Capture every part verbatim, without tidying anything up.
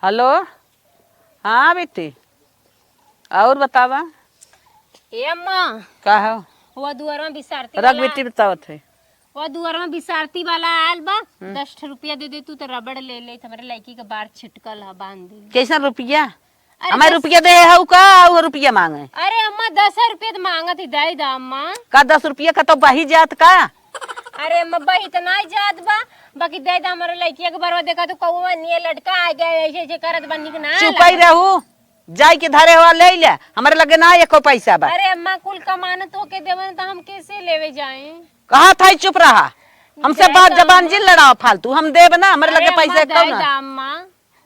हेलो। हाँ बेटी, और बतावा। ए अम्मा, का हो? वो दुआर में बिसारती रख वाला, बेटी, बतावत है। वो दुआर में बिसारती वाला आयल बा। हम्म। दस ठे रुपया दे दे तू, तो रबड़ ले ले, हमरे लड़की के बार छिटकल है, बांध दे। कैसन रुपया? अरे हमें दस रुपया दे हऊ का, वो रुपया मांगे? अरे अम्मा, दस रुपया तो मांगत ही, दे दा अम्मा। का दस रुपया का तो बही जात का? अरे अम्मा, बही तो नहीं जात बा, बाकी दे दा, हमारे लड़किया के बरवा देखा तो कौआ निये लटका आ गया, ऐसे ऐसे करत बा, निक ना चुप ही लगा। रहू, जाई के धरे हुआ ले ले, हमारे लगे ना एको पैसा बा। अरे अम्मा, कुल कमान तो के देवन तो हम कैसे लेवे जाए? कहा था चुप रहा, हमसे दे बात दा जबान अम्मा। जिन लड़ाओ फालतू, हम देब ना, हमारे अरे लगे अम्मा, पैसा दे कौन है? दा अम्मा।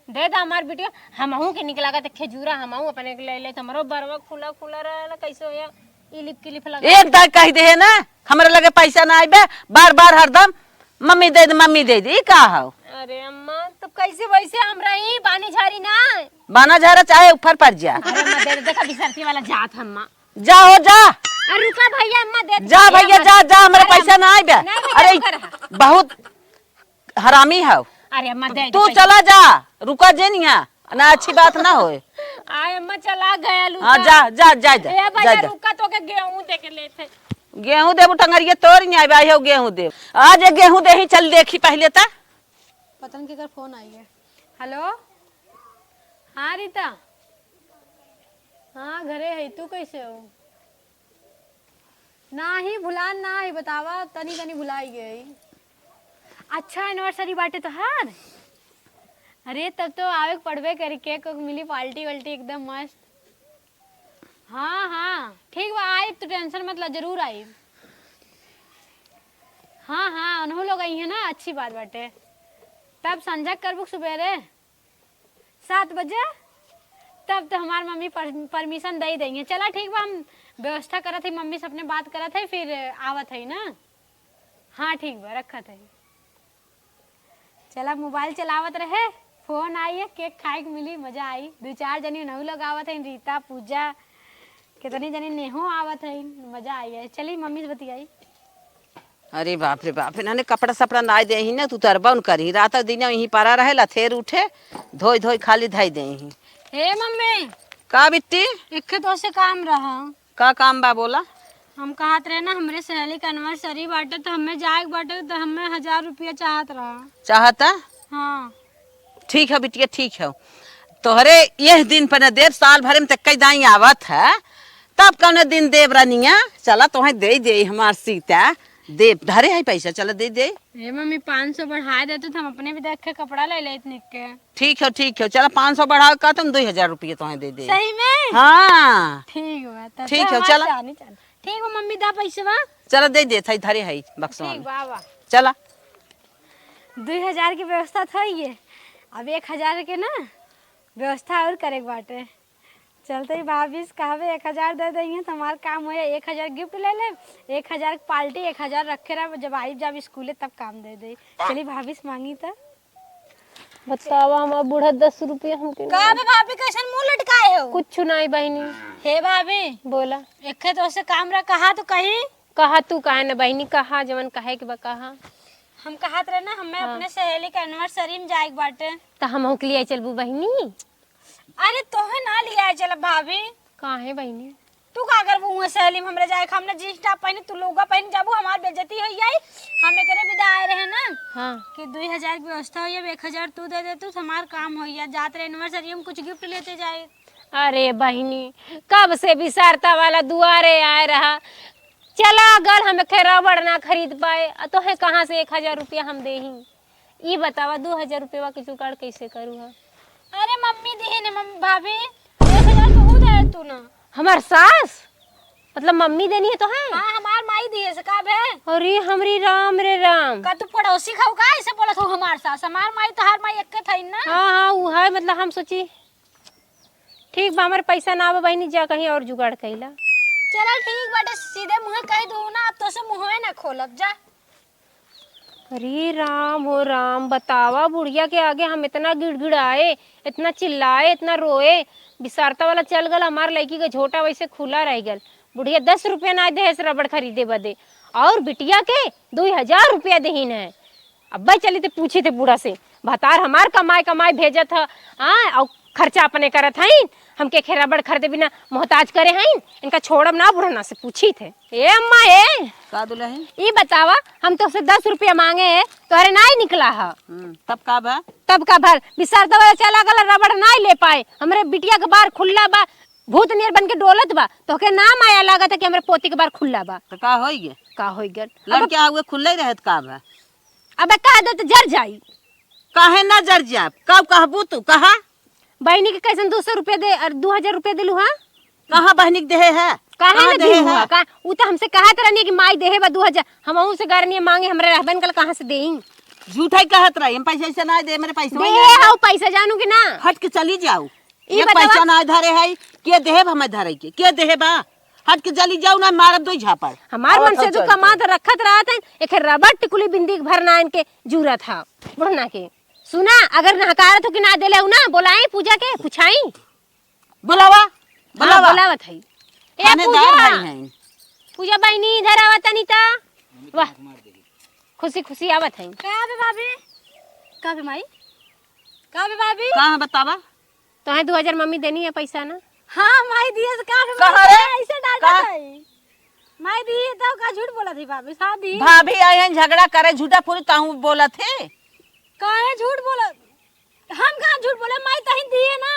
दे दा हमार बिटिया, हमहू के निक लागत खेजूरा, हमहू अपने के ले ले, हमरो बरवा खुला खुला रहेला, कैसे हो या इलिप किलिप लगा। एक दाई कह दे है ना, हमरे लगे पैसा ना आइबे, बार बार हरदम मम्मी दे दे, मम्मी दे दे, ई का हो? अरे अम्मा, तो कैसे वैसे हमरा ई बानी झारी ना? बाना झारा चाहे ऊपर पड़ जा। अरे अम्मा, दे दे, देखा बिसरती वाला जात है अम्मा। जा हो जा। अरे रुका भैया, अम्मा दे दे। जा भैया, भैया, जा, जा, हमरे अरे पैसा अम्मा, ना आइबे। नहीं, नहीं, अरे रुका रहा। बहुत हरामी है। अरे अम्मा, दे दे तू पैसा। चला जा, रुका जे नहीं है, ना अच्छी बात ना होए। आय अम्मा, चला गया लूटा। हाँ, जा, जा, जा, जा, ए जा, भैया, जा। रुका, तो के गेहूं दे के लेते। गेहूं देबू, टंगरिया तोड़ नहीं आइबे, आई हो गेहूं देब। आज ये गेहूं दे ही, चल देखी पहले ता। पता नहीं केकर फोन आई है। हेलो, हाँ रीता, हाँ घरे है, तू कैसे हो? नाही, भुलान नाही, बतावा, तनी तनी भुलाई गई। अच्छा, anniversary बाटे तोहार? अरे, तब तो आवे के पड़बे करी, cake वेक मिली, party वाल्टी एकदम मस्त। हाँ, हाँ, ठीक बा, आइब, तू tension मत ला, जरूर आइब। हाँ, हाँ, उनहू लोग आई है ना, अच्छी बात बाटे। तब संझा करबू सुबेरे? सात बजे? तब तो हमार मम्मी पर-, permission दे देंगे। चला ठीक बा, हम व्यवस्था करत हई, मम्मी से अपने बात करत हई, फिर आवत हई ना। हाँ ठीक बा, रखत हई। चला mobile चलावत रहे, फोन आई है, cake खाए के मिली, मजा आई। दो चार जनी नऊ लोग आवत हई, रीता, पूजा, कितनी जनी नेहो आवत हई, मजा आई है। चली मम्मी से बतियाई। अरे बाप रे बाप, इन्हने कपड़ा सपड़ा नाई देही ना, तू तरबा उन करही। रात दिन यहीं परा रहे, लथेर उठे, धोई धोई खाली धई देही। हे मम्मी। का बिट्टी? एक तो से काम रहा। का काम बा बोला? हम कहत रहे ना, हमरे सहेली के anniversary बाटे, तो हमें जाए के बाटे, तो हमें हजार रुपया चाहत रहा। चाहता? हाँ। ठीक है बिटिया, ठीक है, तोहरे यह दिन पर न देब, साल भर में तक कई दाई आवत है, तब कौने दिन देब रानिया। चला तोहे दे दे हमार सीता, देब, धरे है पैसा, चला दे दे। ए मम्मी, पाँच सौ बढ़ाए देतू तो हम अपने भी देख के कपड़ा ले लेत निक के। ठीक है, ठीक है, चला पाँच सौ बढ़ाओ का, तुम दो हजार रुपये तोहे दे दे। सही में? हाँ। ठीक बा, तब ठीक तो है, हमार चला। चानी चानी। ठीक बा मम्मी, दा पैसा बा। चला दे दे, थाई धरे है बक्सवा ठीक में। बा, बा। चला। दुई हजार के व्यवस्था तो है ये, अब एक हजार के ना व्यवस्था और करे के बाटे। चलते ही भाभी से कहबे एक हजार दे देइहे तो हमार काम हो जाए, एक हजार gift ले ले, एक हजार के party, एक हजार रखे रह, जब आई जब स्कूले तब काम दे दे। चली भाभी से मांगी तो। बतावा, हमार बूढ़ा दस रुपया हमके का नहीं। बे भाभी, कैसन मुंह लटकाए हो? कुछ नहीं बहिनी। हे भाभी। बोला। एके तो से काम रहा, कहा तो कही। कहा तू काहे न बहिनी, कहा जवन कहे के बा कहा। हम कहत रहे ना, हमें हाँ। अपने सहेली के anniversary में जाए के बाटे। त हमहू के लिए चलबू बहिनी? अरे तोहे ना लिया चल भाभी। काहे बहिनी? तू का करबू हुआ सहेली में हमरा जाए, हम ना jeans top पहनी, तू लुगा पहनी जाबू, हमार बेइज्जती हो जाई। हम एकरे विदा आए रहे ना हाँ। कि दुई हजार की व्यवस्था हो जाए, एक हजार तू दे दे, तू हमार काम हो जाए, जात रहे anniversary में कुछ gift लेते जाए। अरे बहिनी, कब से बिसारता वाला दुआरे आए रहा, चला गल हम एक रबड़ ना खरीद पाए, आ तोहे कहाँ से एक हजार रुपया हम देही? ई बतावा, दो हजार रुपया के जुगाड़ कैसे करू हम? अरे मम्मी दिहे ने, मम्मी भाभी, एक हजार तो हो जाए तू ना। हमार सास? मतलब मम्मी देनी है तोहे? हाँ, हमार माई दिहे से का भे? अरे हमरी राम रे राम। का तू पड़ोसी खाऊ का ऐसे बोलत हो हमार सास? हमार माई तोहार माई एक्के थई ना। हाँ, हाँ, उ है, मतलब हम सोची, ठीक बा, हमारे पैसा ना बा बहिनी, जा कहीं और जुगाड़ कैला। चला ठीक बाटे, सीधे मुँहे कह दू ना, अब तोसे मुँहे ना खोलब, जा। अरे राम हो राम, बतावा, बुढ़िया के आगे हम इतना गिड़गिड़ाए, इतना चिल्लाए, इतना रोए, बिसारता वाला चल गल, हमार लड़की के झोटा वैसे खुला रह गल। बुढ़िया दस रुपया ना देहे से रबड़ खरीदे बदे, और बिटिया के दुई हजार रुपया देहिन है। अब्बे चली थे पूछी थे बूढ़ा से, भतार हमार कमाई कमाई भेजत ह, हाँ, और खर्चा अपने करत हईन, हमके खे रबड़ खरीदे बिना मोहताज करे हईन, इनका छोड़ब ना बुढ़ना से पूछी थे। ए अम्मा ए, का दुलही? ई बतावा, हम तोसे दस रुपया मांगे है, तोहरे नाई निकला ह। हम्म, तब का भा? तब का भर, बिसारदा वाला चला गला, रबड़ नाई ले पाए, हमरे बिटिया के बार खुल्ला बा, भूत नियर बन के डोलत बा, तोहके ना माया लागत है कि हमरे पोती के बार खुल्ला बा। तो का होई गे? का होई गे? अब लड़के हुए खुल्ले रहत का बा? अबे कह दे तो जर जाई। काहे ना जर जाब? कब कहबू तू? कहा? बहिनी के कैसन दो सौ रुपया दे और दो हजार रुपया देलू, हाँ? कहाँ बहिनी के देहे है? काहे कहाँ ना देहे दिहू है? हा? का, उ तो हमसे कहत रहनी कि माई देहे बा दो हजार, हमहू से गरनिया मांगे, हमरे रहबन कल कहाँ से देई? झूठा ही कहत रही, हम पैसा ऐसे ना दे, मेरे पैसे दे। हाउ पैसा जानू कि ना? हट के चली जाऊ। ई ये बतावा। पैसा ना धरे है, के देहे बा हमें धरे के? के देहे बा? हट के चली जाऊ ना, मारब दो झापड़। हमार मन से तू कमा तो रखत रहत है, एक रबड़ टिकुली बिंदी के भर ना इनके जूरत है, बुढ़ना के। सुना, अगर नहकारत हो कि ना देले हो ना, बोलाई पूजा के, पुछाई। बुलावा, हाँ, बुलावा। बुलावत है। ए, थानेदार पूजा। भाई हैं। पूजा बहिनी, इधर आवा तनी ता। वाह, खुशी खुशी आवत है। का बे भाभी? का बे माई? का बे भाभी? का है बतावा? तोहे दो हजार मम्मी देनी है पैसा ना? हाँ, माई दिए से का बे कहाँ माई? रे? ऐसे डांटत कहाँ? है। माई दी तो का झूठ बोलत है भाभी, शादी। भाभी आई हैं झगड़ा करे, झूठा पूरी ताहू बोलत है। काहे झूठ बोलत? हम कहाँ झूठ बोले, माई तही दिए ना।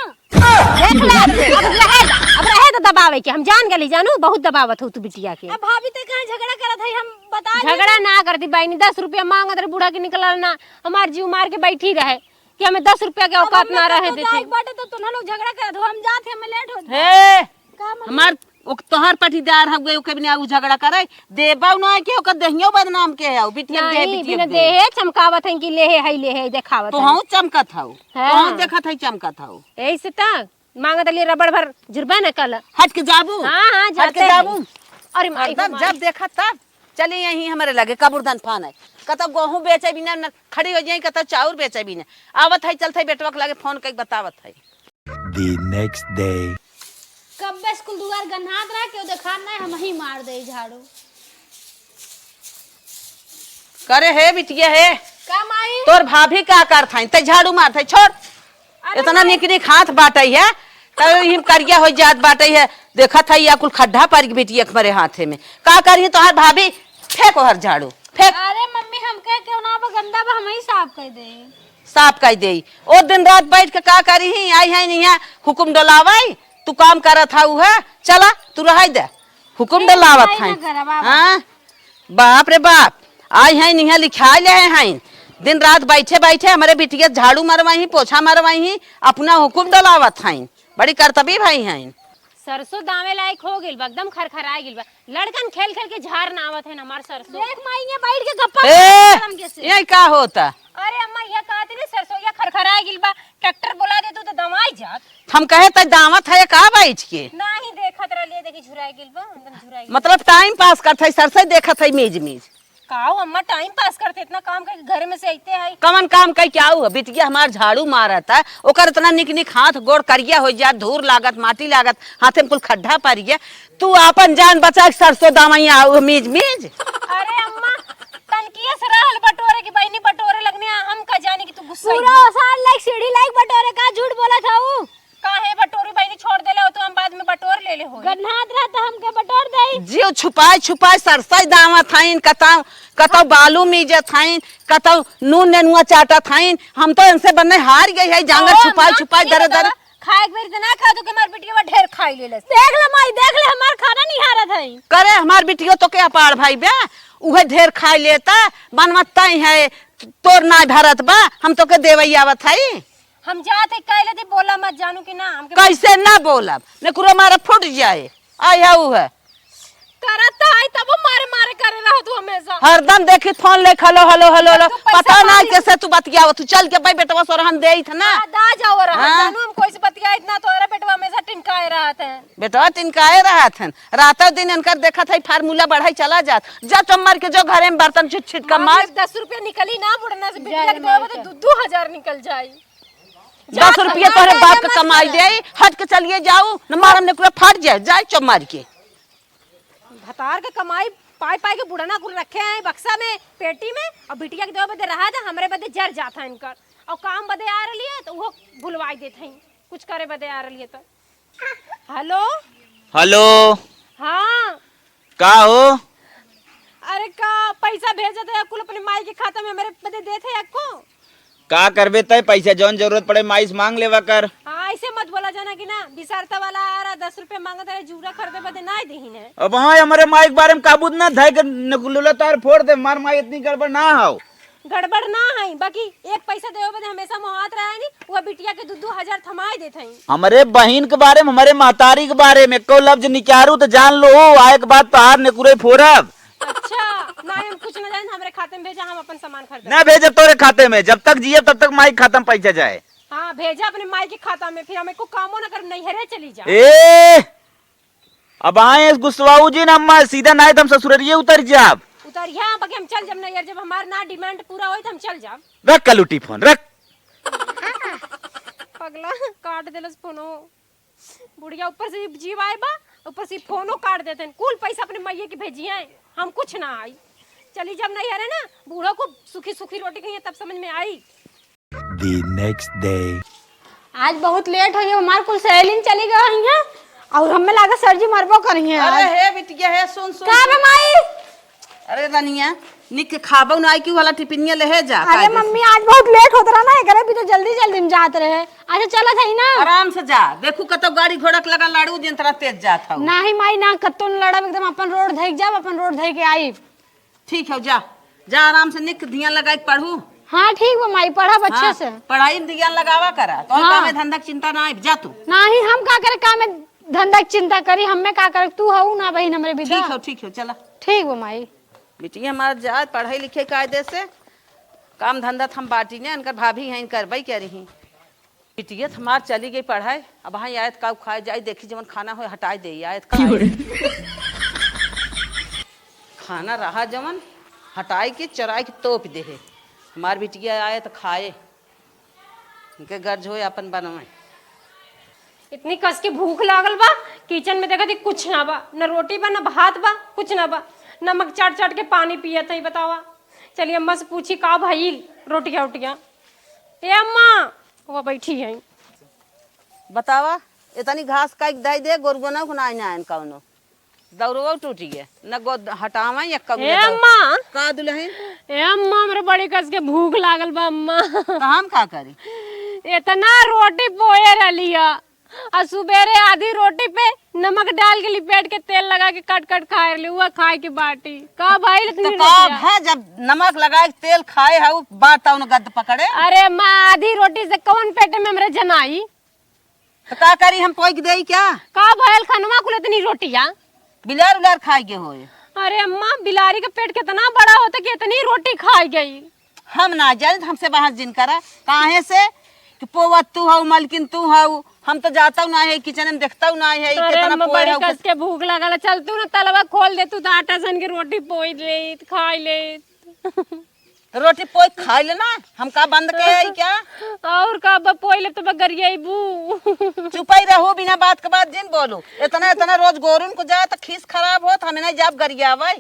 देख ले, अब रहे, अब रहे तो दबावे के, हम जान गली जानू, बहुत दबावत हो तू बिटिया के। अब भाभी ते कहाँ झगड़ा करत है, हम बता दे। झगड़ा ना करती बहिनी, दस रुपया मांगत रहे बूढ़ा के निकलल ना, हमार जीव मार के बैठी रहे कि हमें दस रुपया के औकात ना रहे देते। बाटे तो तुम लोग झगड़ा करत हो, हम जात है, हमें लेट हो जाए। हे, का मम्मी? हमार ओक तोहर पटीदार हउए, ओके बिना उ झगड़ा करे, देबउ ना के ओकर देहियो बदनाम के है, बिटिया के देहे, नहीं, बिटिया बिना के देहे। देहे चमकावत हैं कि लेहे है, लेहे देखावत तो हैं। हूँ चमकत हऊ, हाँ। तो हूँ देखत है चमकत हऊ। यही से त मांगत लिए रबड़ भर जुर्बा न कल। हट के जाबू? हाँ, हाँ, हट के जाते जाबू? हैं। अरे माई, हरदम हमारी जब देखा तब चली यहीं हमरे लगे कबुरधन फान है। कतौ गेहूं बेचे बिना न खड़ी हो जाई, कतौ चाउर बेचे बिना। आवत है, चलत है, बेटवा के लगे फोन कई बतावत है। The next day. कब बे स्कूल दुआर गन्हात रहा, केहू देखात ना, हम ही मार दे झाड़ू। करे हे बिटिया हे, का माई? तोर भाभी का करत हईं, तै झाड़ू मारत हई, छोड़। अरे इतना माई। निक निक हाथ बाटै है, तब ही करिया हो जात बाटै है। देखत है या कुल खड्डा पड़ गई बिटिया के हमरे हाथे में। का करी तोहार भाभी? फेंक ओहर झाड़ू, फेंक। अरे मम्मी, हम कहे केहू ना बा, गंदा बा, हम ही साफ कर दे। साफ कइ देई। ओ दिन रात बैठ के का करी ही, आई हैं इहाँ हुकुम डोलावै, तू काम करत हऊ है, चला तू रहै दे, हुकुम ए, डोलावत आई हैं। ना घरवा बा। हाँ, बाप रे बाप, आई हैं इहाँ लिखाइ लेहे हैं, दिन रात बैठे बैठे हमरे बिटिया झाड़ू मरवइहीं, पोछा मरवइहीं, अपना हुकुम डोलावत हैं, बड़ी करतबी भई हैं। सरसों दावे लायक हो गइल बा, एकदम खरखराइ गइल बा। लड़कन खेल खेल के झार ना आवत है ना हमार सरसों। देख माई, ये बैठ के गप्पा ए, मारत है हमके से। ये का होता? अरे अम्मा, ये कहत ही ना सरसों ये खरखराइ गइल बा, ट्रैक्टर बोला दे तू तो दवाई जात। हम कहे त दावत है का बैठ के? नाही देखत रहलिए, देखी झुराइ गइल बा, एकदम झुराइ गइल। मतलब टाइम पास करत है, सरसों देखत है मीज मीज। काऊ अम्मा, टाइम पास करते, इतना काम करके घर में से अइते है। कवन काम कइ के आऊ है? बिटिया हमार झाड़ू मारत है, ओकर इतना निक निक हाथ गोड़ करिया होइ जात, धूर लागत, माटी लागत, हाथे में कुल खड्डा पड़ गया। तू आपन जान बचा के सरसों दावै आऊ मीज मीज। अरे अम्मा, तनकिए से रहल बटोरे की बहिनी बटोरे लगनी, हम का जानी कि तू गुस्सा पूरा ओसार लाइक सीढ़ी लाइक बटोरे का झूठ बोलत हऊ। काहे बटोरी बहिनी छोड़ देले हो तो हम बाद में बटोर लेले होई। गन्हात रहा तो हमके बटोर देई। जियो छुपाए छुपाए सरसों दावत हईन, कतौ, कतौ बालू मीजत हईन, कतौ नून नेनुआ चाटत हईन। हम तो इनसे बन्ने हार गई है, जांगर ओ, छुपाए अम्मा, छुपाए ये दरे बतावा, दरे। खाए के बेर इतना खा तो के हमार बिटिया ढेर खाई लेलस। देख ले माई, देख ले हमार खाना निहारत हई। करे हमार बिटियो तो के अपार भाई बे, उहे ढेर खाई लेता, बनवत तई है, तोर नाई भरत बा, हम तो के देवई आवत हई। हम जात है, कह लेते, बोला मत, जानू कि ना, हमके कैसे ना बोलब? नेकुरा मारा फूट जाए। आई है उ है। करत तो है, तबो मारे मारे करे रहो तू हमेशा। हरदम देखी फोन लेके, "हेलो, हेलो, हेलो, हेलो।" तू पैसा पता ना मांगे। कैसे तू बतियावत, तू चल के भाई बेटवा सोरहन देइत है ना। हाँ, दा जाओ रहा, हाँ? जानू हम कोई से बतियाइत ना, तोहरा बेटवा हमेशा टिनकाए रहत है। बेटवा टिनकाए रहत है, रातों दिन इनकर देखत है फार्मूला बढ़ाई चला जात। जा चम्मर के जो घरे में बर्तन छिट छिट के मार। दस रुपया निकली ना बुढ़ना से, बिटिया के देवे तो दू दू हजार निकल जाई। दस रुपया तोहरे बाप के कमाई दे, हट के चलिए जाऊ, न मारम नेकुरा फट जाए, जाए चुप मार के। भतार के कमाई पाई पाई के बुढ़ना कुल रखे हैं बक्सा में, पेटी में, और बिटिया के देवे बदे रहा था, हमरे बदे जर जात है इनकर। और काम बदे आ रही है तो वो भुलवाई देत हैं, कुछ करे बदे आ रही है तो। हेलो। हेलो। हाँ। का हो? अरे का पैसा भेजत है कुल अपने माई के खाता में, हमरे बदे देत है एको? का करबे तय पैसा, जौन जरूरत पड़े माई से मांग लेवा कर। हाँ, ऐसे मत बोला जाना कि ना, बिसारता वाला आ रहा, दस रुपया मांगत रहे, जूरा खरीदे बदे ना देही ने। अब हाँ, हमरे माई के बारे में काबू ना, धै के नकुलुला तार फोड़ दे, मार माई इतनी गड़बड़ ना हो। गड़बड़ ना है, बाकी एक पैसा देवे बदे हमेशा मोहात रहा है नी, वो बिटिया के दू दू हजार थमाए देत हई। हमरे बहिन के बारे में, हमरे महतारी के बारे में एको लफ्ज निकारू तो जान लो, आए के बाद तोहार नेकुरे फोड़ब। अच्छा, ना हम कुछ ना जाने, हमरे खाते में भेजा, हम अपन सामान खरीदब। ना भेजब तोरे खाते में, जब तक जियब तब तक माई के खाता में पैसा जाए। हाँ, भेजा अपने माई के खाता में, फिर हम एको कामो ना करब, नैहरे चली जा। ए, अब आए गुस्साऊ जी ना अम्मा, सीधा ना आए तो हम ससुररिये उतर जाब। उतरिया, बाकी हम चल जाब नैहर, जब हमार ना डिमांड पूरा होई तो हम चल जाब। रख कलूटी फोन, रख। पगला काट देलस फोनो। बुढ़िया ऊपर से जीव आए बा, ऊपर से फोनो काट देते हैं। कुल पैसा अपने मैये के भेजिए, हम कुछ ना आई। चली जब नैहरे ना, बूढ़ो को सूखी सूखी रोटी खाइए, तब समझ में आई। The next day. आज बहुत लेट हो गया, हमार कुल सहेलिन चली गई हैं और हमें लागा सर जी मरबो करी हैं अरे आज। हे बिटिया, हे सुन, सुन, का बे सुन। माई? अरे रनिया, निक के खाबो ना, आई क्यों वाला टिफिनिया लेहे जा, अरे कायदे से। मम्मी, आज बहुत लेट होत रहा ना, एकरे भी तो जल्दी जल्दी में जात रहे। अच्छा, चलत है ना। आराम से जा, देखू कतो गाड़ी घोड़ा के लगा लाड़ू, जिन तरह तेज जात हऊ। नाही माई, ना कतो न लड़ब, एकदम अपन रोड धइक जाब, अपन रोड धइ के आइब। ठीक है, जा, जा आराम से निक ध्यान लगाई के पढ़ू। हाँ, ठीक बा माई, पढ़ब अच्छे हाँ, से। पढ़ाई में ध्यान लगावा करा, तो हाँ। काम धंधा के चिंता ना आइब, जा तू। नाही, हम का करे काम धंधा के चिंता करी, हमें का करे, तू हऊ ना बहिन हमरे विदा। ठीक हो, ठीक हो, चला। ठीक बा माई। बिटिया हमार जाए पढ़े लिखे कायदे से, काम धंधा त हम बाटी ने, इनकर भाभी हैं, इनकर भाई कह रही। बिटिया त हमार चली गई पढ़ाई, अब हाँ आयत का खाए जाई, देखी जवन खाना होए हटाई दे, आयत खाए। खाना रहा जवन हटाई के चराई के तोप दे है। हमार बिटिया आए त खाए, इनके गर्ज होए अपन बनवे। इतनी कस के भूख लागल बा, किचन में देखत ही कुछ ना बा, न रोटी बा, न भात बा, कुछ ना बा। नमक चाट चाट के पानी पियत है, बतावा। चलिए अम्मा से पूछी का भइल, रोटिया उटिया। ए अम्मा, वो बैठी है। बतावा, इतनी घास काट के दे दे, गोरुआ ना खुनाई ना आयन कौनो। दौरवा टूटी है, न गोद हटावा या कौनो ए दौर। अम्मा। का दुल्हन? ए अम्मा, हमरा बड़ी कस के भूख लागल बा अम्मा। तो हम का करी? इतना रोटी पोए रहली है, और सुबेरे आधी रोटी पे नमक डाल के लिपेट के तेल लगा के कट कट खाए रहली, हुआ खाए के बाटी। का भाई तो इतनी का रोटियां? है, जब नमक लगा के तेल खाए है, वो बात उन गद पकड़े। अरे अम्मा, आधी रोटी से कौन पेट में हमरे जनाई? तो का करी, हम पोइक देई क्या? का भयल खनवा कुल इतनी रोटियां? बिलार उलार खाई गए होए। अरे अम्मा, बिलारी का पेट कितना बड़ा होता कि इतनी रोटी खाई गई। हम ना जानी, तो हमसे बहस जिन करा। काहे से कि पोवत तू हऊ, मलकिन तू हऊ, हम तो जाता ना है किचन में, देखता ना है अरे कितना अम्मा, पोए बड़ी हऊ। कस के भूख लागल, चल तू ना तलवा खोल दे, तू तो आटा सन के रोटी पोई ले, खाई ले। रोटी पोई खाई लेना, हम का बंद के आई क्या? और का बा, पोई ले तो बा गरियाईबू। चुपाई रहू, बिना बात के बात जिन बोलू। इतना, इतना रोज गोरुन को जा तो खीस खराब होत, हमें नहीं जाब गरियावे।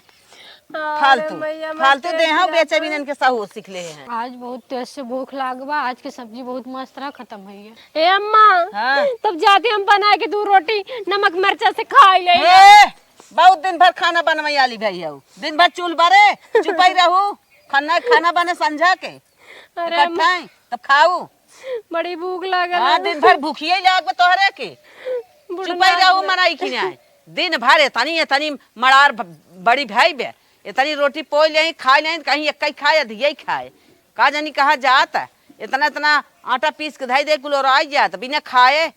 अरे फालतू, मैया, मत फालतू तेज देहा, दिया बेचे कर। बिनन के सहूर सीख ले हैं। आज बहुत तेज से भूख लाग बा, आज के सब्जी बहुत मस्त रहा, खत्म हो गया। ए अम्मा, हाँ। तब जाती हम बना के दू रोटी नमक मिर्चा से खाई ले। ए, बहुत दिन भर खाना बनवाई आली भाई हऊ, दिन भर चूल बरे, चुपाई रहू। खाना, खाना बने संझा के, अरे इकट्ठा अम्मा, ही, तब खाऊ। बड़ी भूख लागल हाँ, है। दिन भर भूखिए लाग बा तोहरे के। बुढ़ चुपाई लाग रहू, बा। मनाई कि नहीं? दिन भर एतनी, एतनी मड़ार ब-, बड़ी भाई बे, एतनी रोटी पोई ले, खाए ले, कहीं एक ही खाए, अधिया ही खाए। का जानी कहाँ जात है? इतना, इतना आटा पीस के धई दे, कुल ओराई जात, बिना खाए।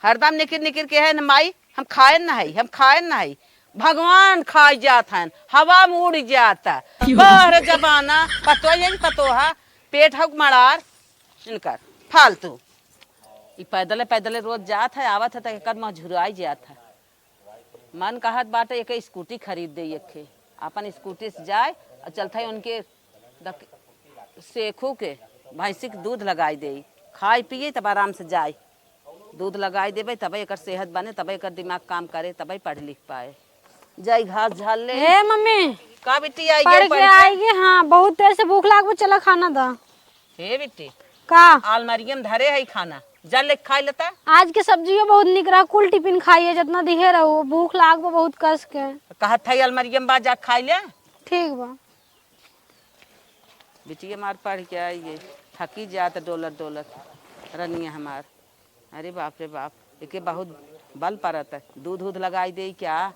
हरदम निकिर निकिर के है न माई, हम खाएन न हई, हम खाएन न हई। भगवान खाई जात हन, हवा में उड़ जात। क्यों? बहर जमाना, पतोह यही पतोहा, पेट हक मड़ार, इनकर फालतू। ई पैदले पैदले रोज जात है, आवत है त एकर मुँह झुराई जात है। मन कहत बाटे एक स्कूटी खरीद दे, एक ठे अपन स्कूटी से जाए और चलत है उनके दक-, सेखू के भैंसी के दूध लगाई दे, खाए पिए तब आराम से जाए। दूध लगाई देबे तबे एकर सेहत बने, तबे एकर दिमाग काम करे, तबे पढ़ लिख पाए। जाई घास झाल ले। ए मम्मी, का बिट्टी, आई पढ़ गई, के पढ़ के? आई गई, हाँ, बहुत देर से भूख लाग बा, चला खाना दा। हे बिट्टी, का? आलमारिया में धरे है खाना, जा ले खाई लेता। आज के सब्जियो बहुत निक रहा, कुल टिफिन खाइए, जितना दिहे रहो, भूख लाग बा बहुत कस के। कहत है आलमारिया में बा, जा खाई ले। ठीक बा। बिटिया हमार पढ़ के आई गई, थकी जात डोलत डोलत रनिया हमार। अरे बाप रे बाप, एके बहुत बल परत है। दूध उध लगाई दे क्या?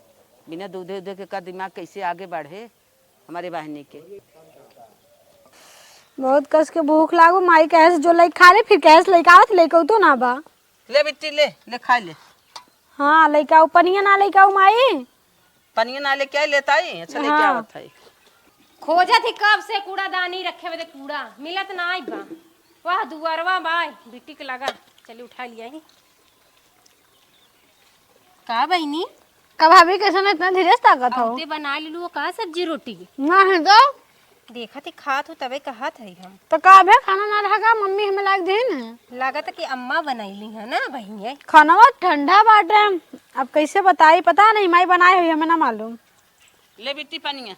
बिना दूधे उधे के का दिमाग कैसे आगे बढ़े हमारे बहनी के? बहुत कस के भूख लागो, माई कहे से जो लइका खा ले, फिर कहे से लइका आवत, लइका तो ना बा। ले बिट्टी, ले, ले खाई ले। हाँ, लइका उ पनिया ना लइका उ माई। पनिया ना लेके आई, लेता आई। अच्छा, लेके हाँ। आवत है। खोजत ही कब से कूड़ादानी रखे बदे कूड़ा, मिलत ना आई बा। वाह, दुआरवा बा, बिट्टी के लगा। चली उठा लिया ही। का बहिनी? का भाभी, कैसन इतना धीरे से ताकत हो? अउते बना लेलू का सब्जी रोटी? ना है तो। देखत ही खात हो तबे कहत है हम। तो का बे, खाना ना रहा का? मम्मी हमें लाग दे ना। लागत है कि अम्मा बनैली है ना बहिनिया। खाना ठंडा बाटे, अब कैसे बताई, पता नहीं, माई बनाए हुई, हमें ना मालूम। ले बिट्टी पनिया।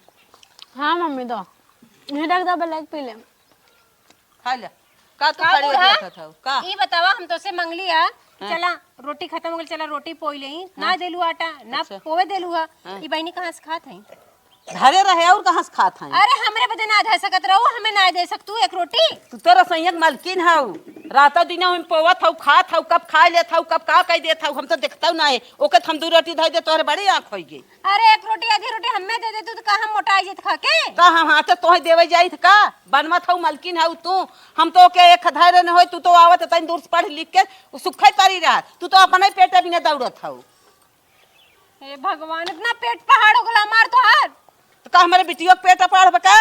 हाँ मम्मी, दो। यहीं रख दो, ब्लैक पी ले। खा ले। का तू का खड़ी बूढ़ा? होके रखत हऊ? का? ई बतावा, हम तोसे मंगली हा, हाँ। चला, रोटी खत्म हो गइल, चला रोटी पोई लेई। ना हाँ। देलू आटा, ना अच्छा। पोवे देलू हा। हाँ। ई बहिनी कहाँ से खात है? घरे रहे और कहाँ से खात है? अरे, हमरे बदे ना धर सकत रहू, हमें ना दे सकतू एक रोटी? तू तो रसोइया के मालकिन हऊ, रातों दिनों हम पोवत हऊ, खात हऊ, कब खा लेत हऊ, कब का कह देत हऊ, हम तो देखतऊ ना है। ओके तो हम दू रोटी धर दे, तोहरे बड़ी आँख होई गई। अरे, एक रोटी, आधी रोटी हमें दे दे तू, तो का हम मोटाई जाइत खा के? का हम हाथे तोहे देवे जाइत का? बनवत हऊ, मलकिन हऊ तू। हम तो के एक धैर्य न होई, तू तो आवत तनी दूर से पढ़ लिख के उ सुखई परी रहत। तू तो अपने पेटे बिना दौड़त हऊ। हे भगवान, इतना पेट पहाड़ हो गला हमार तोहार। तो का हमारे बिटियो के पेट पहाड़ बा का?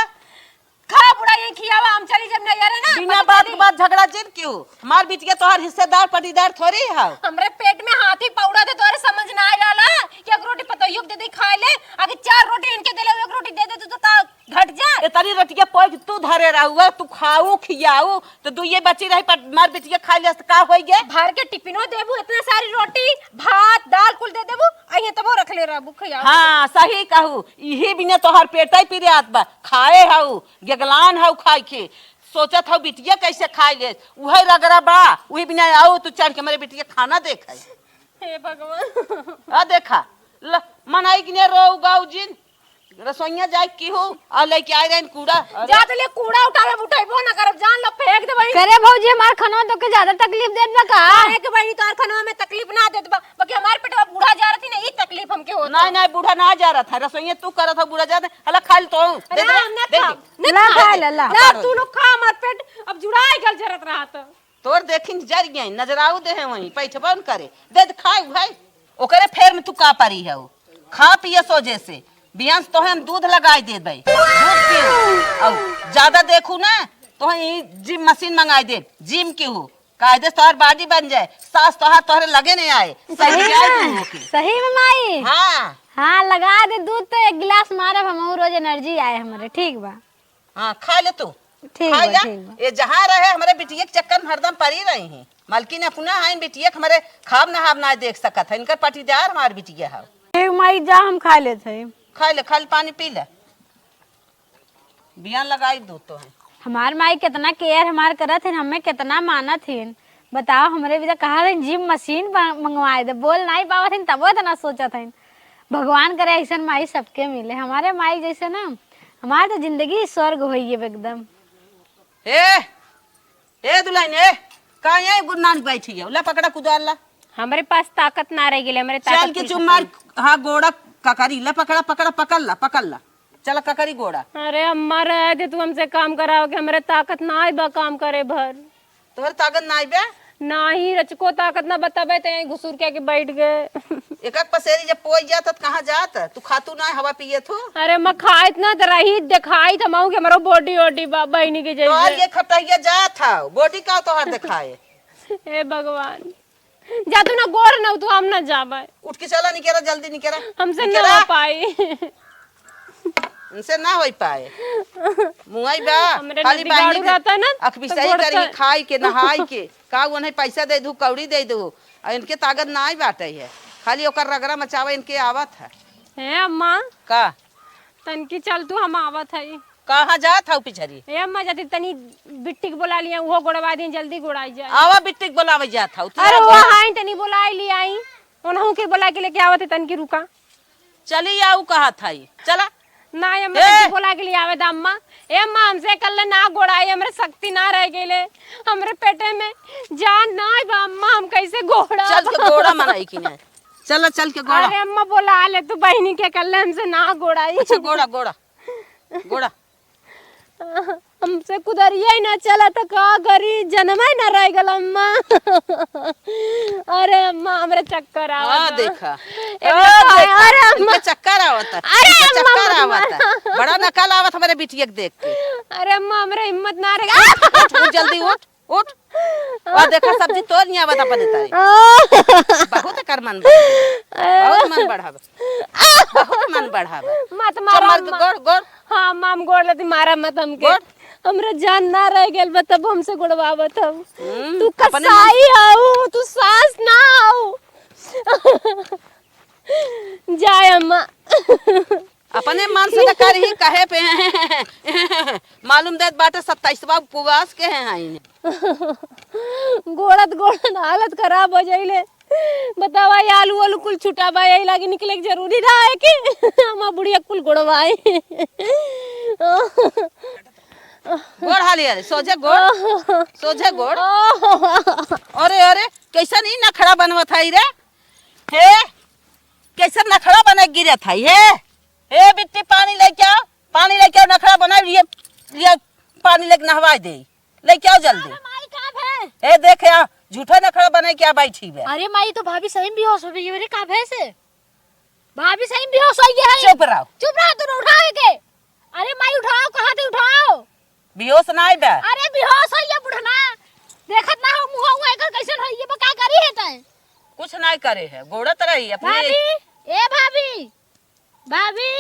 खा बुढ़ा, ये खियावा, हम चली जब नैहरे ना, बिना पता बात चली। के बात झगड़ा जिन क्यों? हमार बिटिया तोहार हिस्सेदार पटीदार थोड़ी है। हमरे पेट में हाथी पौड़ा दे, तोरे समझ ना आए रहला कि एक रोटी पतोहियो के दे दे खाए ले, आगे चार रोटी इनके दे ले, एक रोटी दे दे तू तो का घट जा। ए तनी रोटिया पोई के तू धरे रहू, तू खाऊ खियाऊ, तो दुइये बची रही, पर मार बिटिया खा ले तो का होई गे? भर के टिफिनो देबू, इतना सारी रोटी, भात, दाल कुल दे देबू, अइहे तबो रख ले रहबू, खियाऊ। हाँ, सही कहू, इही बिना तोहार पेटै पिरात बा, खाए हऊ, गेगलान हऊ खाए के, सोचत हऊ बिटिया कैसे खाए ले, उहे रगड़ा बा, उही बिना आऊ तू चढ़ के हमरे बिटिया खाना देखे। हे भगवान। आ देखा, ल, मनाई कि ने रो गाऊ जिन, रसोइया जाए की हो, आ लेके आए रहन कूड़ा। अरे। जा तो ले कूड़ा उठावे, उठाइबो ना करब, जान लो फेंक दे वही। करे भौजी, हमार खनवा तोके ज्यादा तकलीफ देत बा का? काहे के बहिनी, तोहर खनवा में तकलीफ ना देत बा, बाकी हमार पेटवा बूढ़ा जा रहती ना, ई तकलीफ हमके होत नहीं, बा। नहीं, बूढ़ा ना जा रहत है, रसोइया तू करत हो, बूढ़ा जा रहत है। हला खा ले तो, अरे दे दे, हम ना दे दे। खाब, ना ला खाब। खा ले, ला। ला, तू लोग खा, हमार पेट अब जुड़ाई गल जरत रहत। तोर देखिन जर गई, नजराऊ दे है वहीं, पैठबा न करे, दे दे खाए भाई। ओकरे फेर में तू का परी है? खा पिए सोझे से, बिहान से तोहे हम दूध लगाई देबै, दूध पीऊ। और ज्यादा देखू ना, तोहे ई जिम मशीन मंगाई देब, जिम की हो, कायदे से तोहर बॉडी बन जाए, सास तोहार तोहरे लगे नहीं आए, सही समझ आए में, तू होके। सही में माई। हाँ। हाँ, लगा दे दूध तो एक गिलास मारब हम, रोज एनर्जी आए हमरे, ठीक बा। हाँ, खा ले तू। ठीक खा बा, ले। ठीक बा। ये जहाँ रहे, हमरे बिटिया के चक्कर में हरदम पड़ी रही हैं। मालकिन अपना है, बिटिया के हमरे खाब नहाब ना देख सकत है। इनकर पटीदार हमार बिटिया है। ठीक माई, जा हम खा लेत है। खा ले, खा ले, पानी पी ले। बियान लगाई दूध तो है। हमार माई कितना केयर हमार करत है, हमें कितना मानत है। बताओ, हमरे बिना कहा रहे जिम मशीन ब-, मंगवाए दे, बोल नहीं पावत है, तबो इतना सोचत है। भगवान करे ऐसन माई सबके मिले, हमारे माई जैसे ना। हमार तो जिंदगी स्वर्ग होई गे एकदम। ए, ए दुल्हन, ए, का ये गुरनान बैठी है? ला पकड़ा कुदार ला। हमरे पास ताकत ना रह गेले, हमरे ताकत चल के कुछ चुम्मा, खत्म। हाँ, गोड़ा ककरी, ला पकड़ा, पकड़ा, पकड़ ला, पकड़ ला। चल ककरी गोड़ा। अरे अम्मा, रहे दे, तू हमसे काम कराओ के, हमरे ताकत ना आइबा काम करे भर। तोहरे ताकत ना आइबे? नाही, रचको ताकत ना बताबे, ते यहीं घुसुर के आके बैठ गए। एक एक पसेरी जब पोई जात, त कहाँ जात? तू खातू ना, हवा पिए थू। अरे, मैं खाइत ना त रही, देखाइत हमहू के हमरो body ओडी बा, बहिनी के जैसे। तोहर ये खटैया जात हौ, body का तोहर देखाए? हे भगवान, जा तू ना गोर ना, तू हम ना जाबे। उठ के चला, निकेरा, जल्दी निकेरा। हमसे ना निकेरा। हो पाई। उनसे ना होई पाए। मुआई बा, हमरे खाली नदी बहिनी गाड़ू के रहता ना, अख तो बिसाई गोड़ करी, का खाई के, नहाई के। का उन्हें पैसा दे दू, कौड़ी दे दू। आ इनके ताकत ना आई बाटे है। खाली ओकर रगड़ा मचावे इनके आवत है। हे अम्मा। का? तनकी चल तू, हम आवत हई। कहाँ जात हऊ पिछरी? हे अम्मा, जदी तनी बिट्टी के बोला लिया, उहो गोड़वा दिन, जल्दी गोड़ाई जाए। आवा, बिट्टी के बोलावे जात हऊ। तू अरे आवा। वो हाई, तनी बोलाई ली आई। उनहू के बोला के लेके आवत है, तनकी रुका। चली आऊ कहत हई। चला। ना, ये ए! मत बोला के लिए आवे दा अम्मा। ए अम्मा, हमसे कल ना गोड़ाई, हमरे शक्ति ना रह गईले। हमरे पेटे में जान ना आइबा अम्मा, हम कैसे गोड़ा? चल के गोड़ा मनाई कि नहीं? चल, चल के गोड़ा। अरे अम्मा, बोला ले तू बहिनी के, कल हमसे ना गोड़ाई। अच्छा, गोड़ा, गोड़ा, गोड़ा। हमसे कुदरिया ही ना चला तो का करी, जन्म ही ना रह गल अम्मा। अरे अम्मा, हमरे चक्कर आवत हाँ, बा। देखा। ए, हाँ, देखा। अरे अम्मा। इनके चक्कर आवत है। अरे इनके अम्मा, चक्कर मत आवत है। मार। बड़ा नकल आवत हमरे बिटिया के देख के। अरे अम्मा, हमरे हिम्मत ना रहे। उठ, उठ, जल्दी उठ, उठ। और देखा, सब्जी तोड़ नहीं आवत अपने तारे। बहुत कर मन बढ़ावे। बहुत मन बढ़ावे। बहुत मन बढ़ावे। मत चल, मारा मार के अम्मा। गोड़, गोड़। हाँ, अम्मा, हम गोड़ लेती, मारा मत हमके। गोड़। हमरे जान ना रह गेल बा, तब हमसे गोड़वावत हऊ। हम्म, तू अपने मन कसाई हऊ, तू सास ना हऊ। जाए अम्मा। अपने मन से तो करही, कहे पे मालूम देत बाटे, सत्ताईसवा उपवास के हैं, हैं। गोड़त गोड़त हालत खराब हो जाइले। बतावा, ये आलू वालू कुल छुटा बा, यही लागे निकले के जरूरी रहा है कि हमार बुढ़िया कुल गोड़वाए। गोड़ हाली, अरे, सोझे गोड़, सोझे गोड़। अरे, अरे, कैसन ई नखड़ा बनवत है रे? हे, कैसन नखड़ा बने गिरत है? हे, हे, बिट्टी, पानी लेके आओ, पानी लेके आओ, नखड़ा बना लिए, लिए पानी लेके नहवाई दे। लेके आओ जल्दी। अरे माई, का भे? ए, देख या, झूठा नखड़ा बने क्या बैठी बे? अरे माई, तो भाभी सही में बेहोश हो गई है रे, का भे से? भाभी सही में बेहोश हो गई है। चुप रहो। चुप रहो, तू उठाओ के। अरे माई, उठाओ, कहा थे उठाओ। बेहोश ना आई बे। अरे बेहोश हो ये बुढ़ना। देखत ना हो मुंह हुआ एकर कैसन हो, ये बा का करी है तै? कुछ नहीं करे है, गोड़त रही अपने। भाभी, ए भाभी, भाभी,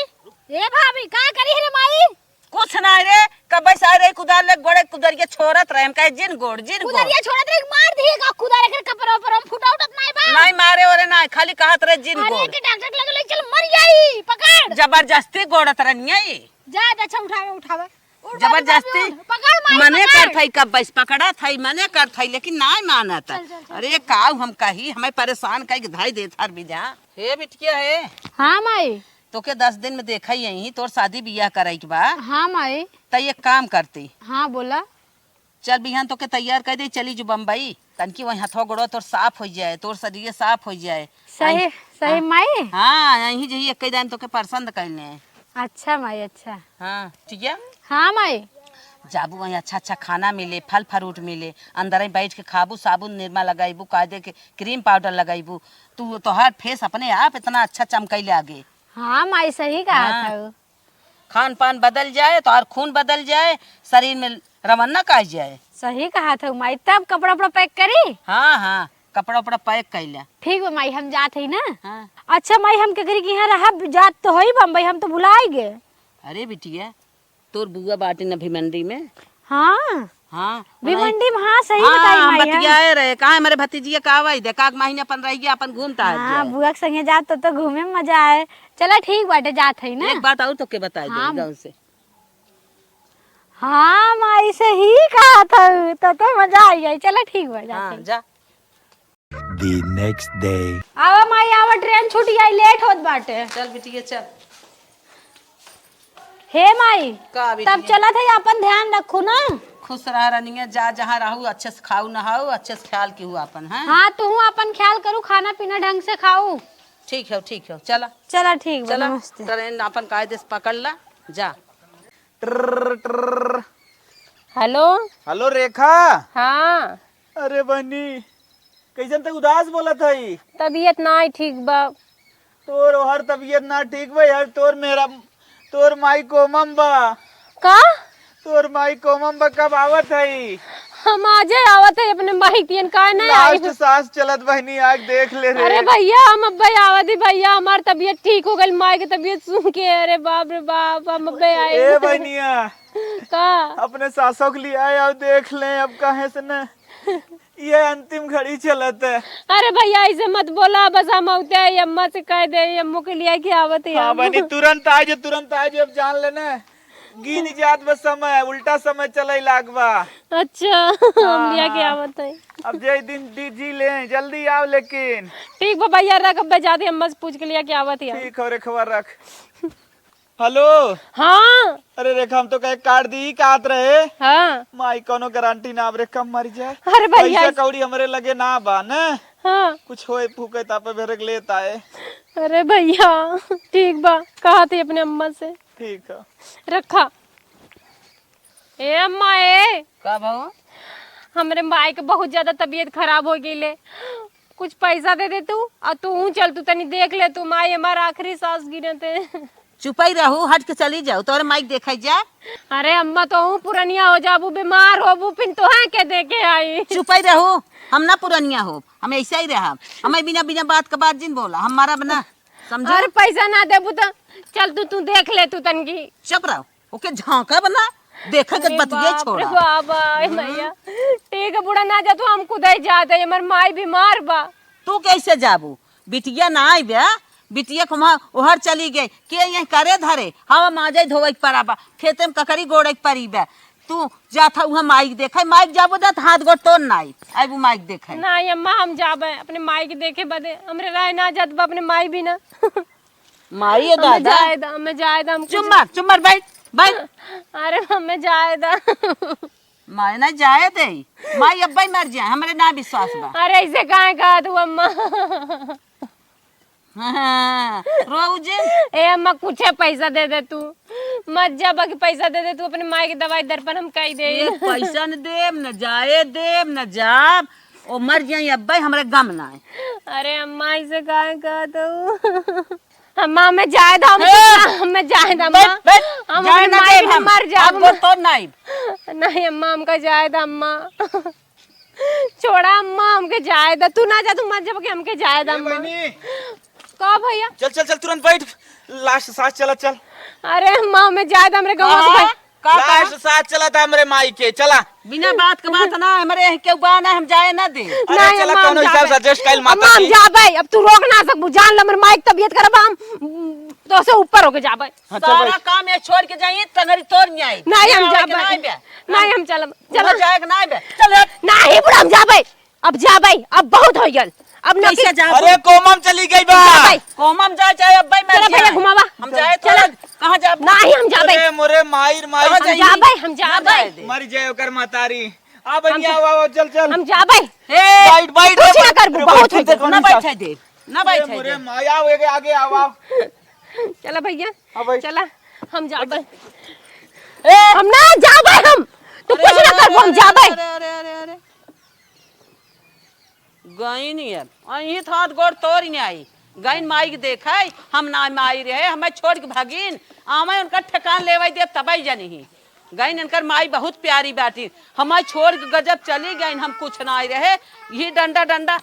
ए भाभी, का करी है रे माई? कुछ ना रे, कब से आ रे कुदार ले गोड़े कुदरिया छोड़त रहे, हम कहे जिन गोड़, जिन गोड़। कुदरिया छोड़त रहे, मार दिए का कुदार, एकर कपड़ा उपरा में फुटा उठत नहीं बा। नहीं मारे ओरे ना, खाली कहत रहे जिन अरे गोड़। के डॉक्टर के लगे ले चल, मर जाई, पकड़। जबरदस्ती गोड़त रहनी है। जा, जा, अच्छा उठावे, उठावे। उठ, जबरदस्ती। उठ, पकड़ माई, मने पकड़। करत हई, कब बस पकड़त हई, मने करत हई, लेकिन नाय मानत। चल, चल, चल, अरे चल। काऊ हम कही, हमें परेशान कई के धाई देत हर बिजा। हे बिटिया हे। हाँ माई। तोके दस दिन में देखा ही यही, तोर शादी बियाह कराई के बा। हाँ माई। त एक काम करती। हाँ बोला। चल बिहान तोके तैयार कर दे, चली जो बम्बई, तनकी वही हथवा गोड़वा तोर साफ हो जाए, तोर शरीर साफ हो जाए। सही, आई, सही हाँ। माई। हाँ, यही जही एक दिन तोके पसंद कर ले। अच्छा माई, अच्छा। हाँ, ठीक है? हाँ माई। जाबू वहीं अच्छा अच्छा खाना मिले, फल फ्रूट मिले, अंदर ही बैठ के खाबू, साबुन निरमा लगाइबू, कायदे के क्रीम पाउडर लगाइबू, तू तोहार फेस अपने आप इतना अच्छा चमकैले आगे। हाँ माई, सही कहा हाँ। था। खान पान बदल जाए, तोहार खून बदल जाए, शरीर में रवाना कह जाए। सही कहा था माई, तब कपड़ा उपड़ा पैक करी। हाँ हाँ, कपड़ा उपड़ा पैक कैला। ठीक बा माई, हम जात हई ना। हाँ। अच्छा माई, हम केकरी के यहाँ रहब, जात तो होई बम्बई, हम तो भुलाई गए। अरे बिटिया, तोर बुआ बाटे न भिवंडी में। हाँ। हाँ, भिवंडी में, हाँ, सही हाँ, बताई हम माई, हाँ। बतियाए रहे, कहाँ हमारे भतीजिया का आवाई दे, काक माही अपन रह गया, अपन घूमता है हाँ, जाए। बुआ के संगे जात तो, तो घूमे में मजा आए। चला ठीक बाटे, जात हई ना। एक बात और तोके बताई दे हाँ। गाँव से। हाँ माई, सही कहा था, तो, तो मजा आई जाए। चला ठीक बा, जात हाँ, हई। जा। The next day. आवा माई, आवा, ट्रेन छूट जाई, लेट होत बाटे। चल बिटिया, चल। हे माई, का बिटिया? तब चलत है, अपन ध्यान रखू ना। खुश रह रनिया, जा जहाँ रहू, अच्छे से खाऊ नहाऊ, अच्छे से ख्याल कीहू अपन, हैं? हाँ, तू अपन ख्याल करू, खाना पीना ढंग से खाऊ। ठीक है, ठीक है, चला। चला, ठीक बा, चला, नमस्ते। ट्रेन अपन कायदे से पकड़ ला, जा। ट्रर, ट्रर। हेलो। हेलो रेखा। हाँ। अरे बहनी, कैसन तक उदास बोलत हई? तबीयत ना ठीक बा। तोर ओहर तबीयत ना ठीक बा यार, तोर मेरा, तोर माई कोमम बा। का? तोर माई कोमम बा, कब आवत हई? हम आजे आवत है अपने माई तियन, काहे ना आई? लास्ट सांस चलत बहनी, आके देख ले रे। अरे भैया, हम अब्बे आवत ही भैया, हमार तबीयत ठीक हो गइल, माई के तबीयत सुन के। अरे बाप रे बाप, हम अब्बे आए। ए बहनिया, का? अपने सासों के लिए आए, आओ देख ले, अब काहे से न ये अंतिम घड़ी चलत है। अरे भैया, ऐसे मत बोला, बस हम औते ही अम्मा से कह दे, अम्मू के लिए के आवत है हाँ हम। बनी, तुरंत आ जे, तुरंत आ जे, अब जान लेना। गिन जात बस समय, उल्टा समय चले लाग बा। अच्छा, हम लिया के हाँ। आवत है। अब जे दिन दी जी ले, जल्दी आओ लेकिन। ठीक बा भैया, रख, अब मैं जाते अम्मा से पूछ के लिया के आवत है हम। ठीक हो, रेखवा रख। हेलो। हाँ। अरे रेखा, हम तो कहे काट दी, का आत रहे? हाँ। माई, कौनो गारंटी ना, अब रेखा मर जाए। अरे भैया। पैसा कौड़ी हमरे लगे ना बा न। हाँ। कुछ होए फूके तापे भेरे के लेत आए। अरे भैया, ठीक बा, कहा थी अपने अम्मा से। ठीक है। रखा। ए अम्मा, ए। का भाऊ? हमरे माई के बहुत ज्यादा तबीयत खराब हो गई ले। कुछ पैसा दे दे तू, और तू चल, तू तनी देख ले, तू माई हमार आखिरी सांस गिनत है। चुपई रहू, हट के चली जाऊ, तोरे माई के देखा जा। अरे अम्मा, तो हूँ पुरनिया हो जाबू, बीमार होबू, फिर तोहे के देखे आई? चुपई रहू, हम ना पुरनिया हो, हम ऐसे ही रहा। हमें बिना, बिना बात के बात जिन बोला, हम मारा बना, समझा? अरे पैसा ना देबू तो चल तू, तू देख ले तू तनकी। चुप रहो। ओके झांका बना, देखे के अरे बतिया बाप रे छोड़ा। बाबा, ए हम्म। मैया। ठीक है, बूढ़ा ना जा, तो हम खुद ही जाते, हमार माई बीमार बा। तू कैसे जाबू? बिटिया ना आइबे, बिटिया को वहाँ ओहर चली गई, के यहीं करे धरे, हवा माजे धोवे के पड़ा बा, खेते में ककरी गोड़े के पड़ी बा। तू जात हा उहाँ माई के देखे, माई के जाबू दे, तो हाथ गोड़ तोड़ ना आई, आइबू माई के देखे। नहीं अम्मा, हम जाबे अपने माई के देखे बदे, हमरे रहे ना जात बा अपने माई बिना। माई ये हमें दादा। जाए दा, हमें जाए दा, हम कुछ चुम्मर, चुम्मर, बैठ, बैठ। अरे, हमें जाए दा। माई ना जाए दे। माई अब्बा ही मर जाए, हमरे ना विश्वास बा। अरे, ऐसे काहे कहा तू अम्मा? हाँ, रोऊ जिन। ए अम्मा, कुछ पैसा दे दे तू। मत जा, बाकी पैसा दे दे तू, अपने माई के दवाई दर्पण हम कई दे। ए, पैसा न देब, न जाए देब, न जाब। ओ मर जाई अब्बे, हमरे गम ना है। अरे अम्मा, ऐसे काहे कहत हऊ? अम्मा, हमें जाए दा, हम हे! कुछ ना, हमें जाए दा, अम्मा। बैठ, बैठ, हम जाए अपने ना माई देब बिना हम। मर जाब, हाथ गोड़ अम्मा। तोड़ नाई। नहीं अम्मा, हमका जाए दा, अम्मा। छोड़ा अम्मा, हमके जाए दा। तू ना जा, तू मत जा, बाकी हमके जाए दा, ए अम्मा। बहिनी। का भैया? चल, चल, चल, तुरंत बैठ। लास्ट सांस चला, चल। अरे अम्मा, हमें जाए दा, हमरे गाँव हाँ, के भाई। का, का? लास्ट साथ चला था हमरे माई के, चला। बिना बात के बात ना, हमरे यहाँ केहू बा ना, हम जाए ना दे। अरे नहीं, चला, अम्मा, हम कौनो हिसाब से जाबे। Adjust कइल माता अम्मा, हम जी। जाबे, अब तू रोक ना सकबू, जान ले, हमरे माई के तबीयत खराब बा, हम तो से ऊपर होके जाबे। हाँ, चल सारा भाई। काम ये छोड़ के जाई, टंगरी तोड़ नहीं आई। नहीं, हम जाए के जाबे। ना आइबे। नहीं, हम चलब, हम चलब। जाए के ना आइबे। चल हट। नहीं, बूढ़ा, हम जाबे। अब जाबे, अब बहुत हो गल। अब न कैसे कि जाबू? अरे कोमा में चली गई बा। जाबे। कोमा में जाए चाहे अब्बे में चला भैया, घुमावा। हम जाए तो चला। कहाँ जाबू? नाही, हम जाबे। अरे मोरे माई रे माई। कहाँ हम जाई? जाबे, हम ना जाबे। जाए दे। मर जाए ओकर मतारी। आ बनिया, हम आवा, आवा, चल, चल। हम जाबे। ए, बैठ, बैठ, कुछ ना बैठ। करबू, अरे बहुत बैठ, हो गल। ना बैठे दे, ना अरे बैठे मोरे दे। माई, आओ, आगे, आगे, आओ, आओ। चला भैया, हाँ भाई। चला, हम जाबे। ए। हम ना जाबे हम। तू अरे, कुछ ना अरे, करबू, हम अरे, जाबे। अरे, अरे, अरे, अरे। गइन अब, अहीं तो हाथ गोड़ तोड़ नहीं आई। गइन माई के देखे, हम ना माई रहे, हमें छोड़ के भागिन, आवे उनका ठेकान लेवे देब तबे जनिही। गइन इनकर माई बहुत प्यारी बाटी, हमें छोड़ के गजब चली गइन, हम कुछ ना आई रहे। ये डंडा, डंडा,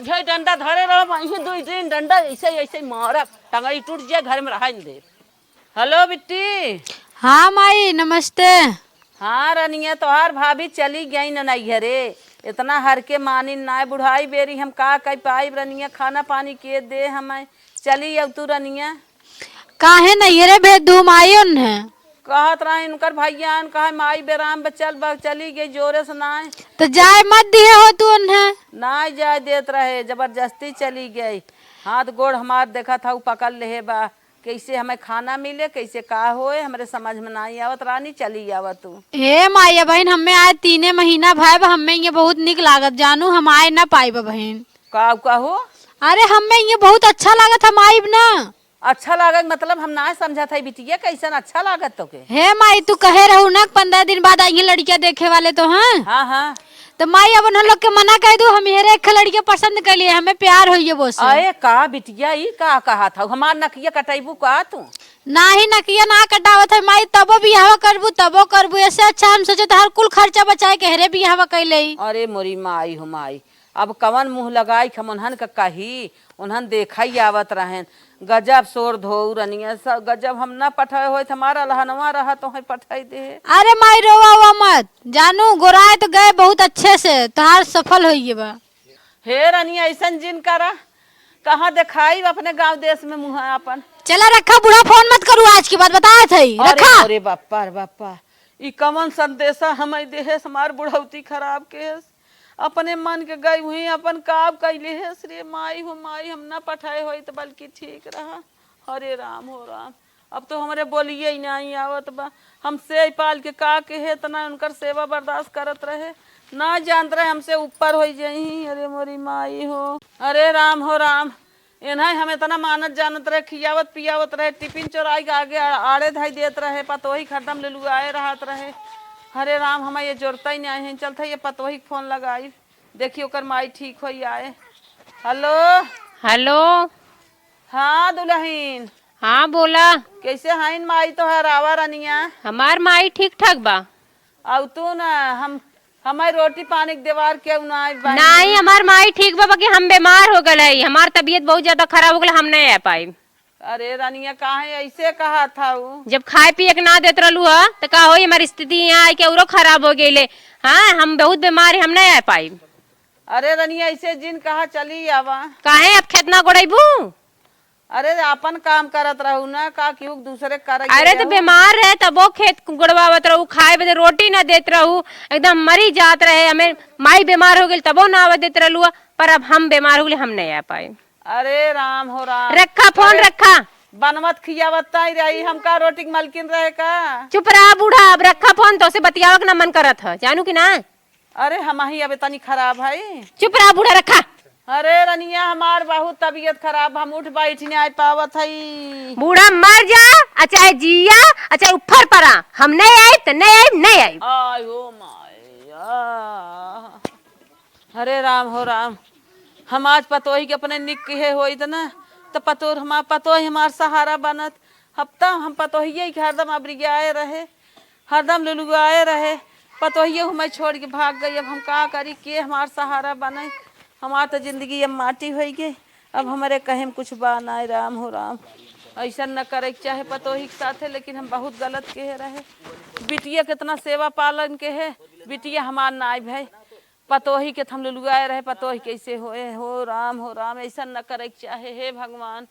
ये डंडा धरे रहो, ये दो तीन डंडा ऐसे, ऐसे मारब, टंगई टूट जाए, घर में रहा नहीं देब। हेलो बिट्टी। हाँ माई, नमस्ते। हाँ रनिया, तोहार भाभी चली गई न नैहरे। इतना हर के मानिन नाय, बुढ़ाई बेरी हम का कई पाइब रनिया, खाना पानी के दे हमें। चली अब तू रनिया। काहे नैहरे भेज दू माई उन्हें? कहत रहे इनकर भैया न कहे माई बेराम बचल बा, चली गई जोरे से नाय। तो जाए मत दिए हो तू उन्हें? नाय जाए देत रहे, जबरदस्ती चली गई। हाथ गोड़ हमार देखत हऊ पकड़ लेहे बा। कैसे हमें खाना मिले, कैसे का होए, हमरे समझ में नाई आवत। रानी, चली आवा तू। हे माई बहिन, हमें आए तीने महीना भय बा, हमें ये बहुत निक लागत जानू, हम आए ना पाइब बहिन। का कहू? अरे, हमें ये बहुत अच्छा लागत, हम आइब ना। अच्छा लागत मतलब हम ना समझत है बिटिया, कैसन अच्छा लागत तोके? हे माई, तू कहे रहू ना कि पन्द्रह दिन बाद आइहे लड़किया देखे वाले तो, हाँ? हाँ, हाँ। तो माई, अब उन्हन लोग के मना कह दू, हम हेरे एक लड़के पसंद कर लिए, हमें प्यार होइए वो से। अरे का बिटिया, ई का कहत हऊ? हमार नकिया कटैबू का तू? नाही, नकिया ना कटावत है माई, तबो बियाहवा करबू, तबो करबू। ऐसे अच्छा हम सोचे तो हर कुल खर्चा बचाए के हेरे बियाहवा कैले ही। अरे मोरी माई हो माई, अब कवन मुँह लगाई हम उन्हन का कही, उन्हन देखा ही आवत रहेन। गजब सोर धोऊ रनिया, स-, गजब हम न पठाए होइत, हमार अलहनवा रहा तो है पठाई दे। अरे माई, रोवा हुआ मत, जानू गोराए तो गए बहुत अच्छे से, तोहार सफल होइए बा। हे रनिया, ऐसन जिन करा, कहाँ देखाई अपने गाँव देश में मुँह आपन। चला रखा, बूढ़ा फोन मत करू आज के बाद, बताए थे, अरे, रखा। अरे बापा रे बापा, ई कवन संदेशा हमें देहेस, हमार बुढ़ौती खराब केस। अपने मन के गई हुई, अपन काब कैले हेस रे माई हो माई, हम ना पठाए होइत बल्कि ठीक रहा। हरे राम हो राम, अब तो हमरे बोलिए ही नहीं आवत बा। हम सेई पाल के का कहे, इतना उनकर सेवा बर्दाश्त करत रहे, ना जानत रहे हमसे ऊपर होई जइहीं। अरे मोरी माई हो, अरे राम हो राम, एन्हई हम एतना मानत जानत रहे, खियावत पियावत रहे, टिफिन चोराई के आगे आ-, आड़े धई देत रहे, पतोही हरदम लुलुआए रहत रहे। हरे राम, हमें ये जोरता ही नहीं है, चलत है ये पतोही के फोन लगाई, देखी ओकर माई ठीक होई आए। हेलो। हेलो। हाँ दुलहिन। हाँ बोला। कैसे हईन माई तोहार, आवा रनिया? हमार माई ठीक ठाक बा। अउ तू ना, हम, हमार रोटी पानी के देवार केहू ना आइब बानी। नाहीं, हमार माई ठीक बा, बाकी हम बीमार हो गल हई, हमार तबियत बहुत ज्यादा खराब हो गल, हम नहीं आ पाइब। अरे रनिया, काहे ऐसे कहत हऊ? जब खाए पिए के ना देत रहलू ह, त का होई, हमार स्थिति यहाँ आइके औरो खराब हो गइले। हाँ, हम बहुत बीमार ही, हम नहीं आ पाइब। अरे रनिया, ऐसे जिन कहा, चली आवा। काहे अब खेत ना गोड़ैबू? अरे, आपन काम करत रहू ना, का केहू के दूसरे के करे अरे, गए तो हो? बीमार रहे, तबो खेत गोड़वावत रहू, खाए बदे रोटी ना देत रहू, एकदम मरी जात रहे। हमें माई बीमार हो गइल, तबो ना आवे देत रहलू, पर अब हम बीमार हो गइल, हम नहीं आ पाए। अरे राम हो राम। रखा फोन, अरे, रखा। बनवत खियावत ताई रही, हम का रोटी के मलकिन रहे का? चुप रहा बूढ़ा, अब रखा फोन, तोसे बतियावे के ना मन करत ह, जानू कि ना? अरे, हमही अबे तनी खराब हई। चुप रहा बूढ़ा, रखा। अरे रनिया, हमार बहुत तबियत खराब, हम उठ बैठ नहीं पावत हई। बूढ़ा मर जा, आ चाहे जिया, आ चाहे ऊपर परा, हम नहीं आइब त नहीं आइब, नहीं आइब। आय हो माया। अरे राम हो राम, हम आज पतोही के अपने निक किहे होइत ना, त पतोह हमार, पतोही हमार सहारा बनत। हफ्ता हम पतोहिए के हरदम अबरियाए रहे, हरदम लुलुआए रहे। पतोहिए हमें छोड़ के भाग गई। अब हम का करी, के हमार सहारा बने? हमार तो जिंदगी अब माटी होई गई। अब हमरे कहे में कुछ बा नाय, राम हो राम। ऐसन न करे के चाहे पतोही के साथे, लेकिन हम बहुत गलत किहे रहे। बिटिया कितना सेवा पालन किहे, बिटिया हमार नाय भई। पतोही के हम लुलुआए रहे, पतोही कैसे होए? हो राम, हो राम, ऐसन न करे के चाहे, हे भगवान।